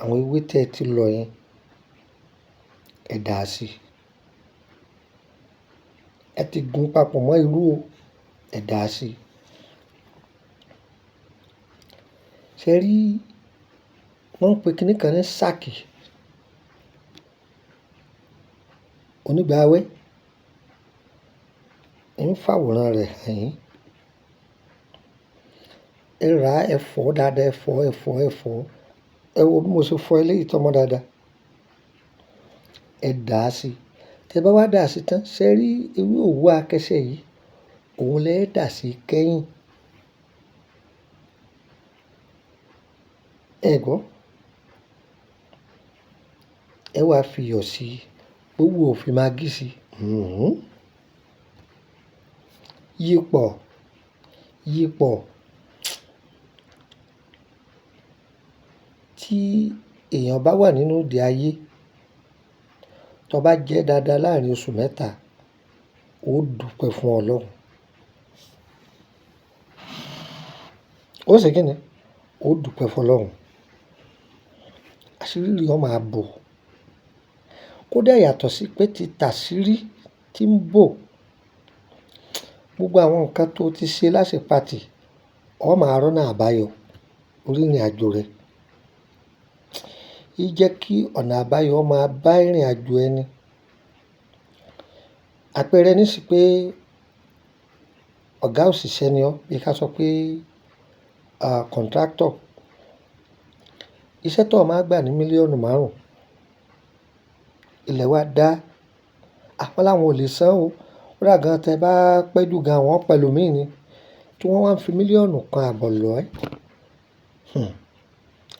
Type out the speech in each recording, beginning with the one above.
Àwọn ewé tí ẹ ti lọ̀ yẹn, ẹ dà á sí. Ẹ ti gún papọ̀ mọ́ irú o, ẹ dà á sí. Ṣé rí, wọ́n ń pe kíní kan ní sáàkì. Onígbàwẹ̀ ń fàwòrán rẹ̀ hàn yín. Ẹ rà, ẹ fọ̀ dáadáa, ẹ fọ̀, ẹ fọ̀, ẹ fọ̀. Ẹ wo bí mo ṣe fọ eléyìí tọ́mọ dáadáa. Ẹ dà á sí. Tẹ bá wá dà á sí tán, ṣé rí ewé òwú akẹ́ṣẹ́ yìí, òun lẹ dà sí kẹ́yìn. Ẹ gbọ́. Ẹ wá fi iyọ̀ sí i, gbogbo ò fi magí sí i. Yípọ̀, yípọ̀. Tí èèyàn bá wà nínú òde ayé, tó bá jẹ́ dáadáa láàárín oṣù mẹ́ta, ó dúpẹ́ fún Ọlọ́run. Ó ṣe kíni? Ó dúpẹ́ fún Ọlọ́run. Àṣírí rẹ̀ ó máa bò. Kódà yàtọ̀ sí pé tí tàṣírí tí ń bò, gbogbo àwọn nǹkan tó ti ṣe láṣepatì, ó máa rọ́nà àbáyọ lórí ìrìnàjò rẹ. Í jẹ́ kí ọ̀nà àbáyọ máa bá ìrìnàjò ẹni. Àpẹẹrẹ ní sí pé ọ̀gá òṣìṣẹ́ ni ọ́, bí ká sọ pé, contractor. Iṣẹ́ tó máa gbà ní mílíọ̀nù márùn-ún, ilẹ̀ wa dá. Wọ́n láwọn ò lè san o. Kódà gan tẹ bá pẹ́ jù gan, wọ́n pẹ̀lú mi ni. Tí wọ́n wá ń fi 1.5 mílíọ̀nù lọ ẹ́.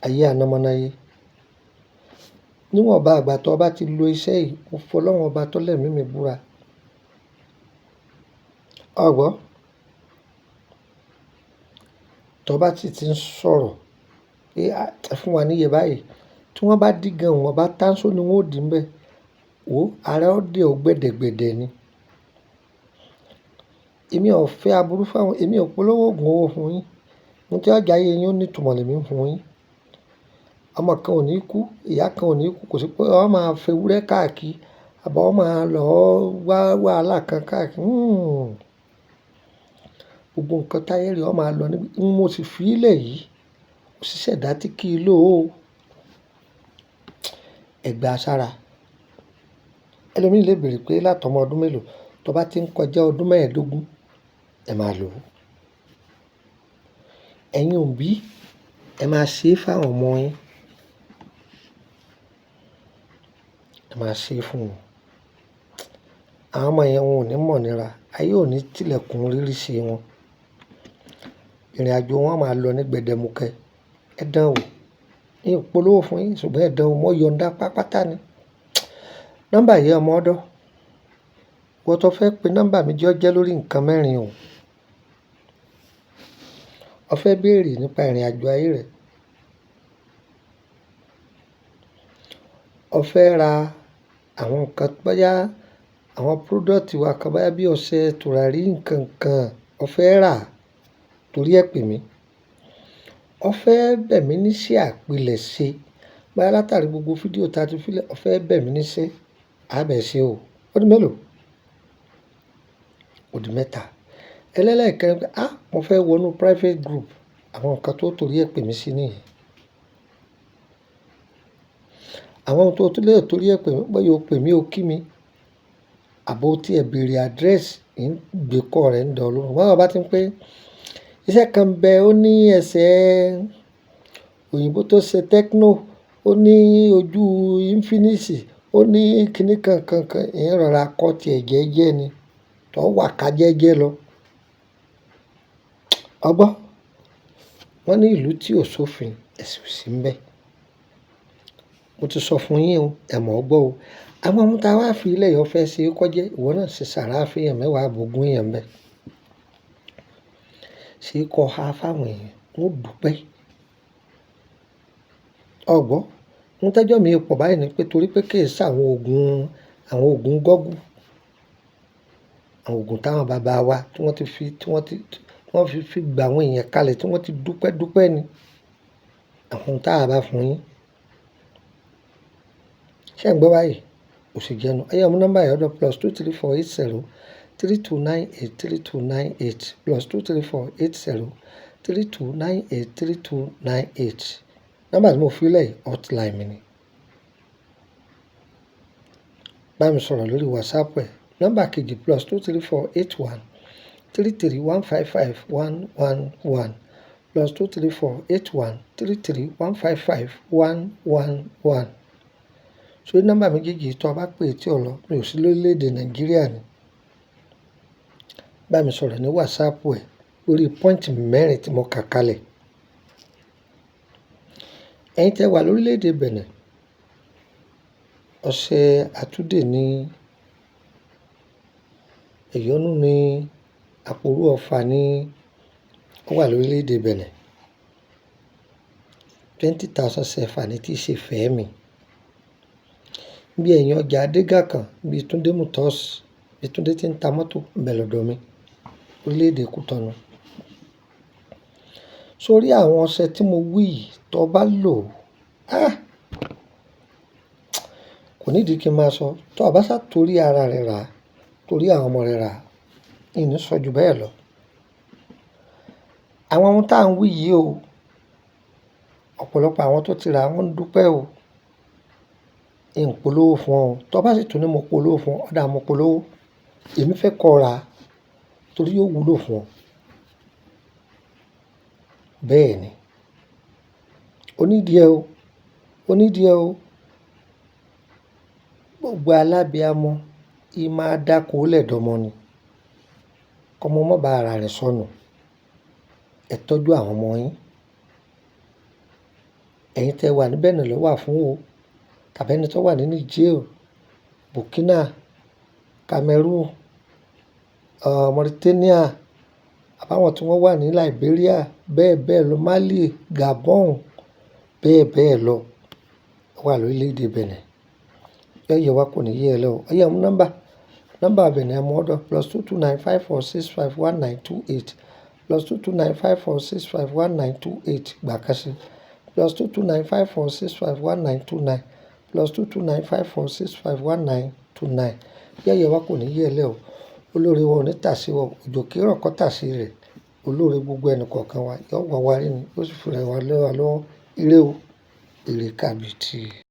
Ayé anamọ́náyé. Níwọ̀nba ìgbà tó bá ti lo iṣẹ́ yìí, mo fọ́ Ọlọ́run ọba tó lẹ̀mí mi búra. Ọ gbọ́. Tó bá sì ti ń sọ̀rọ̀ pé ẹ fún wa níye báyìí, tí wọ́n bá dí gan, wọ́n bá tánṣó ni wọ́n ó dì níbẹ̀. Wò, ara ó dè ọ́ gbẹ̀dẹ̀gbẹ̀dẹ̀ ni. Èmi ò fẹ́ aburú fún àwọn, èmi ò polówó ògùn owó fún yín. Ohun tí ọjà ayé yín ó ní ìtumọ̀ lèmi ń fún yín. Ọmọ kan ò ní kú, ìyá kan ò ní kú, kò sí pé ó máa fẹ́ ewúrẹ́ káàkiri àbí ó máa lọ wá wàhálà kan káàkiri. Gbogbo nǹkan táyé rẹ̀ ó máa lọ níbi. Mo sì fi í lẹ̀ yìí, ó sì ṣẹ̀dá tí kì í lò ó. Ẹ gba sára. Ẹlòmíì lè béèrè pé látọmọ ọdún mélòó, tó bá ti ń kọjá ọdún mẹ́ẹ̀ẹ́dógún, ẹ máa lò ó. Ẹ̀yin òbí, ẹ máa ṣe é fún àwọn ọmọ yín. Ẹ máa ṣe é fún wọn. Àwọn ọmọ yẹn wọn ò ní mọ̀nira. Ayé ò ní tilẹ̀kùn rírí sí wọn. Ìrìnàjò wọn máa lọ ní gbẹdẹmukẹ. Ẹ dán wò. Mi ò polówó fún yín, ṣùgbọ́n ẹ dán wò, mo yọ̀nda pápátá ni. Nọ́mbà yìí ọmọ ọ̀dọ́. Ìwọ tó fẹ́ pe nọ́mbà mi jẹ́ ó jẹ́ lórí nǹkan mẹ́rin o. O fẹ́ béèrè nípa ìrìnàjò ayé rẹ. O fẹ́ ra àwọn nǹkan bóyá àwọn product wa kan bóyá bí ọṣẹ, tùràrí, nǹkan kan o fẹ́ rà torí ẹ pè mí. O fẹ́ bẹ̀ mí níṣẹ́ àpilẹ̀ṣe. Bóyá látàrí gbogbo fídíò tí a ti fi lẹ̀, o fẹ́ bẹ̀ mí níṣẹ́, a bẹ̀ ṣe o. Ó di mélòó? Ó di mẹ́ta. Ẹlẹ́lẹ̀kẹrin pé, mo fẹ́ wọnú private group. Àwọn nǹkan tó torí ẹ pè mí sí nìyẹn. Àwọn ohun tó tún lè torí ẹ pè mí, bóyá o pè mí o kí mi, àbí o tí ẹ béèrè address, ń gbé kọ́ rẹ̀ ń dọ̀ ọ́ lóhùn. Báwo bá ti ń pé iṣẹ́ kan bẹ, ó ní ẹsẹ̀ òyìnbó tó ṣe techno, ó ní ojú Infinix, ó ní kíní kan kan kan, ìyẹn rọra kọ́ tí ẹ jẹ́jẹ́ ni, tó wà ká jẹ́jẹ́ lọ. Ọ gbọ́. Wọ́n ní ìlú tí ò sófin, ẹ̀sìn ò sí níbẹ̀. Mo ti sọ fún yín o, ẹ mọ̀ ọ́ gbọ́ o. Àwọn ohun tí a wá fi ilẹ̀ yọ fẹ́ ṣe kó jẹ́, ìwọ náà ṣe sàrà fún èèyàn mẹ́wàá àbò ogún èèyàn bẹ́ẹ̀. Ṣé kó ha fáwọn èèyàn, wọ́n ó dúpẹ́. Ọ gbọ́. Ohun tẹ́jọ́ mi pọ̀ báyìí ni pé torí pé kì í ṣe àwọn òògùn gọ́gù, àwọn òògùn táwọn bàbá wa tí wọ́n ti fi, tí wọ́n ti, tí wọ́n fi fi gba àwọn èèyàn kalẹ̀ tí wọ́n ti dúpẹ́ dúpẹ́ ni. Àwọn ohun táa bá fún yín. Ṣé ẹ̀ ń gbọ́ báyìí? Ó sì jẹ́nu. Ẹ yá mú nọ́mbà yìí ọ̀dọ̀ +234 80 3298 3298 +234 80 32 98 32 98. Nọ́mbà tí mo fi lẹ̀ yìí hotline mi ni. Bá mi sọ̀rọ̀ lórí WhatsApp ẹ. Nọ́mbà kejì +234 81 33 155 111 +234 81 33 155 111. Sórí nọ́mbà méjèèjì tó o bá pè tí ò lọ, mi ò sí lórílẹ̀ èdè Nàìjíríà ni. Bá mi sọ̀rọ̀ ní WhatsApp ẹ lórí point mẹ́rin tí mo kà kalẹ̀. Ẹ̀yin tí ẹ wà lórílẹ̀ èdè Benin, ọṣẹ àtúndè ní, ìyọnu ní, àpòrú ọfà ní, ó wà lórílẹ̀ èdè Benin. 20,000 CFA ní tí í ṣe fẹ́ mi. Bí ẹ̀yin ọjà Adégàkàn, bí Túndé Motors, bí Túndé tí ń ta mọ́tò, ń bẹ lọ́dọ̀ mi, orílẹ̀ èdè Kútọ̀nù. Sórí àwọn ọṣẹ tí mo wí yìí tó bá lò, ah! Kò ní ìdí kí n máa sọ. Tó bá sá torí ara rẹ rà, torí àwọn ọmọ rẹ rà, ìní sọ ju bẹ́ẹ̀ lọ. Àwọn ohun tí à ń wí yìí o, ọ̀pọ̀lọpọ̀ àwọn tó ti rà wọ́n ń dúpẹ́ o. N polówó fún ọ. Tó bá sì tún ní mo polówó fún ọ, ó dáa mo polówó. Èmi fẹ́ kó rà torí yóò wúlò fún ọ. Bẹ́ẹ̀ ni. Ó ní díẹ̀ o. Ó ní díẹ̀ o. Gbogbo alábiamọ, í máa dáko lẹ̀ dọ́mọ ni. Kọ́mọ má bá ara rẹ̀ sọnù. Ẹ tọ́jú àwọn ọmọ yín. Ẹ̀yin tí ẹ wà ní Benin ló wà fún o. Tàbí ẹni tó wà ní Niger, Burkina, Cameroon, Mauritania, àbá àwọn tí wọ́n wà ní Liberia, bẹ́ẹ̀ bẹ́ẹ̀ lọ, Mali, Gabon, bẹ́ẹ̀ bẹ́ẹ̀ lọ. Ó wà lórílẹ̀ èdè Benin. Yọ yẹ wá kò ní yé ẹ lọ. Ó yẹ mú nọ́mbà. Nọ́mbà Benin ẹ mú ọ̀dọ̀ +229 54 65 19 28 +229 54 65 19 28 gbà kan sí +229 54 65 19 29 +229 54 65 19 29. Yọ yẹ wá kò ní yé ẹ lẹ́ o. Olóore wa ò ní tà sí wa. Òjò kì í rọ̀ kọ́ tà sí rẹ̀. Olóore gbogbo ẹnì kọ̀ọ̀kan wa yóò wá wá rí ni, yóò sì fi rẹ̀ wá lé wa lọ́wọ́. Ire o, ire kàbìtì.